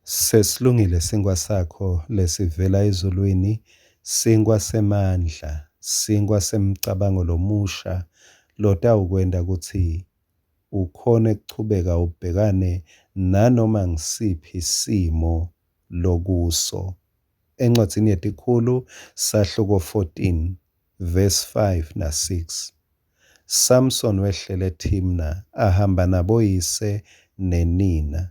Sesilungile sinkhwa sakho lesivela ezulwini, sinkhwa semandla, sinkhwa semcabango lomusha lotawukwenta kutsi ukhone kuchubeka ubhekane nanoma ngusiphi simo lokuso. Encwadzini yeTikhulu, sahluko 14, verse 5 na-6. Samsoni wehlela eThimna ahamba naboyise nenina.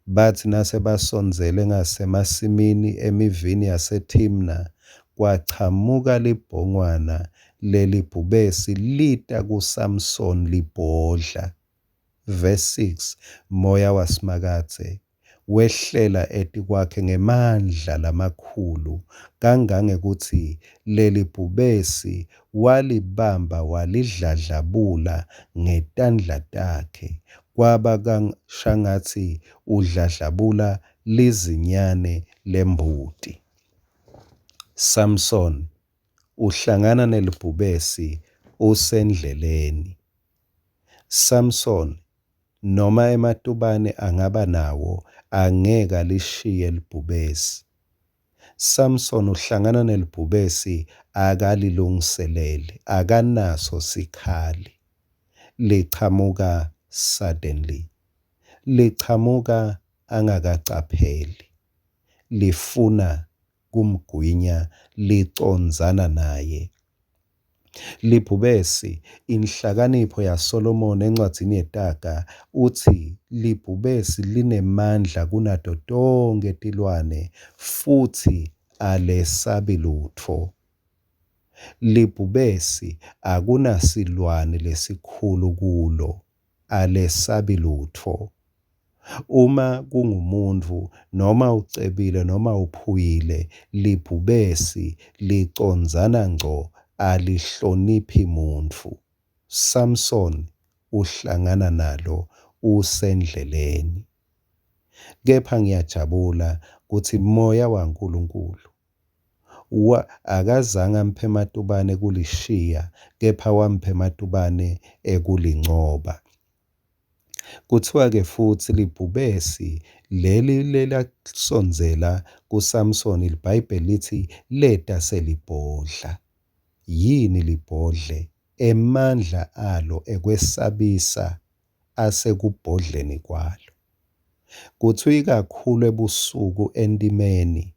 Batsi nase basondzele ngasemasimini emivini yaseThimna, kwachamuka libhongwane lelibhubesi lita kuSamsoni libhodla. Verse 6. Moya waSimakadze wehlela etikwakhe ngemandla lamakhulu, kangangekutsi lelibhubesi walibamba walidladlabula ngetandla takhe, kwaba shangatsi udladlabula lizinyane lembuti. Samsoni uhlangana nelibhubesi usendleleni. Samsoni noma ematubane angaba nawo, angeke alishiye libhubesi. Samsoni uhlangana nelibhubesi akalilungiselele, akanaso sikhali. Lichamuka suddenly. Lichamuka angakacapheli. Lifuna kumgwinya licondzana naye. Libhubesi, inhlakanipho yaSolomoni encwadzini yeTaga utsi libhubesi linemandla kunato tonkhe tilwane futsi alesabi lutfo. Libhubesi akunasilwane lesikhulu kulo, alesabi lutfo. Uma kungumuntfu, noma ucebile noma uphuyile, libhubesi licondzana ngco, alihloniphi muntfu. Samsoni uhlangana nalo usendleleni. Kepha ngiyajabula kutsi Moya waNkulunkulu wa akazange amphe ematubane ekulishiya, kepha wampha ematubane ekulincoba. Kutsiwa-ke futsi libhubesi leli lelasondzela kuSamsoni, liBhayibheli litsi leta selibhodla. Yini libhodle? Emandla alo ekwesabisa asekubhodleni kwalo. Kutsiwa ikakhulu ebusuku entimeni,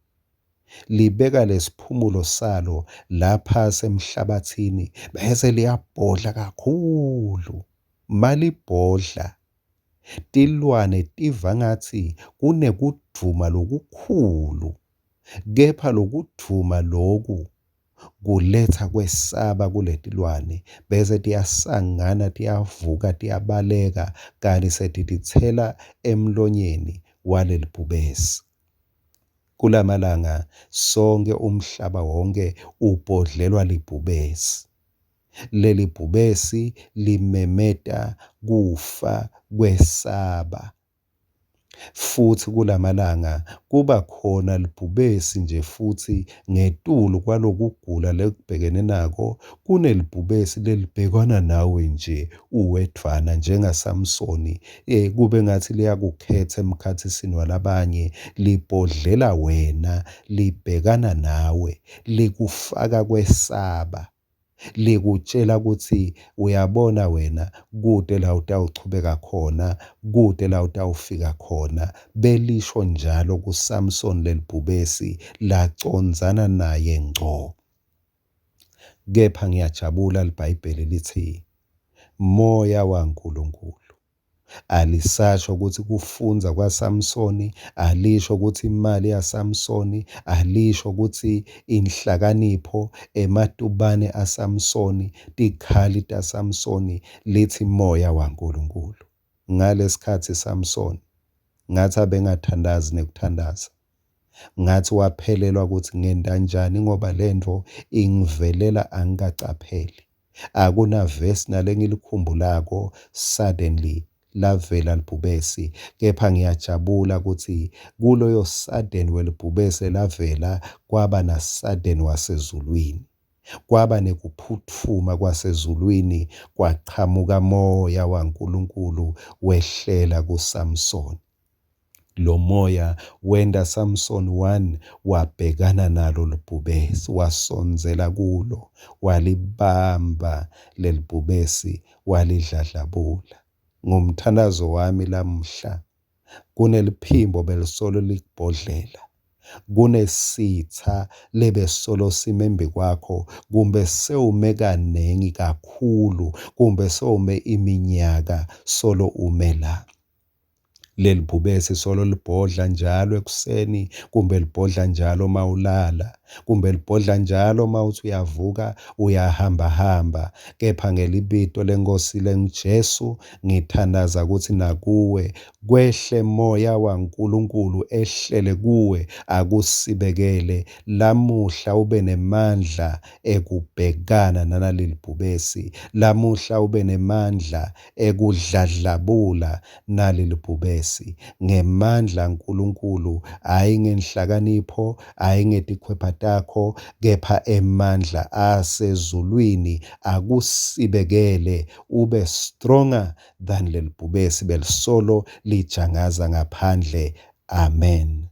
libeka lesiphumulo salo laphasi emhlabathini bese liyabhodla kakhulu. Malibhodla, tilwane tiva ngatsi kunekudvuma lokukhulu, kepha lokudvuma loku kuletsa kwesaba kuletilwane bese tiyasangana tiyavuka tiyabaleka kani setititsela emlonyeni walelibhubesi. Kulamalanga sonkhe umhlaba wonke ubhodlelwa libhubesi. Lelibhubesi limemeta kufa kwesaba. Futsi kulamalanga kuba khona libhubesi nje futsi ngetulu kwalokugula lekubhekene nako kunelibhubesi lelibhekana nawe nje uwedvwana njengaSamsoni kube ngatsi liyakukhetsa emkhatsisini walabanye libhodlela wena libhekana nawe likufaka kwesaba likutjela kutsi uyabona wena kute la utawuchubeka khona, kute la utawufika khona. Belisho njalo kuSamsoni lelibhubesi lacondzana naye ngco. Kepha ngiyajabula liBhayibheli litsi Moya waNkulunkulu Alisasho kutsi kufundza kwaSamsoni, alisho kutsi imali yaSamsoni, alisho kutsi inhlakanipho, ematubane aSamsoni, tikhali taSamsoni, litsi moya waNkulunkulu. Ngalesikhatsi Samsoni ngatsi abengathandazi nekuthandaza, ngatsi waphelelwa kutsi ngenta njani ngoba lentfo ingivelela angikacapheli. Akunavesi nalengilikhumbulako suddenly lavela libhubesi kepha ngiyajabula kutsi kuloyo sudden welibhubesi lavela kwaba na sudden wasezulwini kwaba nekuphutfuma kwasezulwini kwaqhamuka moya waNkulunkulu wehlela kuSamsoni. Lomoya wenta Samsoni one wabhekana nalo libhubesi, wasondzela kulo, walibamba lelibhubesi walidladlabula. Ngumthandazo wami lamuhla, kuneliphimbo belisolo likubhodlela, kunesitsa lebesolo sime embikwakho, kumbe sewume kanengi kakhulu, kumbe sewume iminyaka solo ume la. Lelibhubesi solo libhodla njalo ekuseni, kumbe libhodla njalo mawulala, kumbe libhodla njalo mawuthi uyavuka uyahambahamba. Kepha ngelibito leNkhosi lenguJesu ngithandaza kutsi nakuwe kwehle moya waNkulunkulu ehlele kuwe akusibekele lamuhla ube nemandla ekubhekana nanalelibhubesi, lamuhla ube nemandla ekudladlabula nalelibhubesi ngemandla aNkulunkulu, hhayi ngenhlakanipho, hhayi ngetikhwepha takho, kepha emandla asezulwini akusibekele ube stronger than lelibhubesi belisolo lijangaza ngaphandle. Amen.